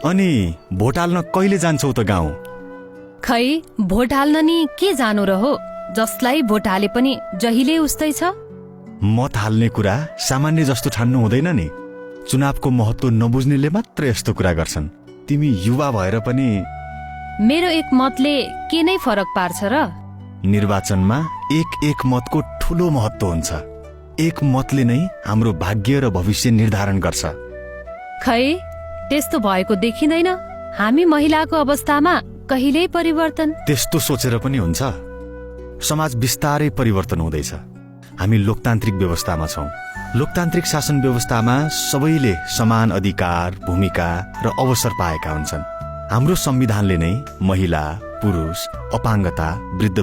अनि भोट हाल्न कहिले जान्छौ त गाउँ? खै भोट हाल्न नि के जानु र हो, जसलाई भोट हाले पनि जहिले उस्तै छ। मत हाल्ने कुरा सामान्य जस्तो ठान्नु हुँदैन नि। चुनावको महत्व नबुझ्नेले मात्र यस्तो कुरा गर्छन्। तिमी युवा भएर पनि मेरो एक मतले के नै फरक पार्छ र? निर्वाचनमा एक मतको ठूलो महत्व हुन्छ। एक मतले नै हाम्रो भाग्य र भविष्य निर्धारण गर्छ। खै त्यस्तो भएको देखिँदैन। हामी महिलाको अवस्थामा कहिल्यै परिवर्तन। त्यस्तो सोचेर पनि हुन्छ? समाज बिस्तारै परिवर्तन हुँदैछ। हामी लोकतान्त्रिक व्यवस्थामा छौं। लोकतान्त्रिक शासन व्यवस्थामा सबैले समान अधिकार, भूमिका र अवसर पाएका हुन्छन्। हाम्रो संविधानले नै महिला, पुरुष, अपाङ्गता, वृद्ध,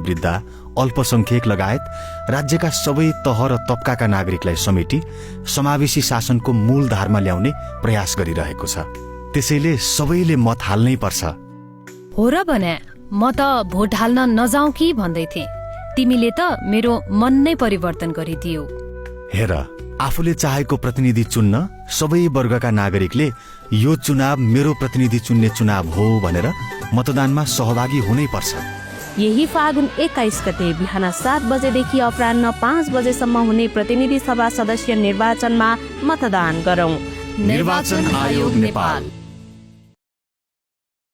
अल्पसंख्यक लगायत राज्यका सबै तह र तबकाका नागरिकलाई समेटी समावेशी शासनको मूलधारमा ल्याउने प्रयास गरिरहेको छ। त्यसैले सबैले मत हाल्नै पर्छ। हो र भने म त भोट हाल्न नजाउँ कि भन्दै थिएँ। तिमीले त मेरो मन नै परिवर्तन गरिदियौ। हेर, आफूले चाहेको प्रतिनिधि चुन्न सबै वर्गका नागरिकले यो चुनाव मेरो प्रतिनिधि चुन्ने चुनाव हो भनेर मतदानमा सहभागी हुनै पर्छ। यही फागुन 21 गते बिहान 7 बजेदेखि अपराह्न 5 बजेसम्म हुने प्रतिनिधि सभा सदस्य निर्वाचनमा मतदान गरौं। निर्वाचन आयोग नेपाल।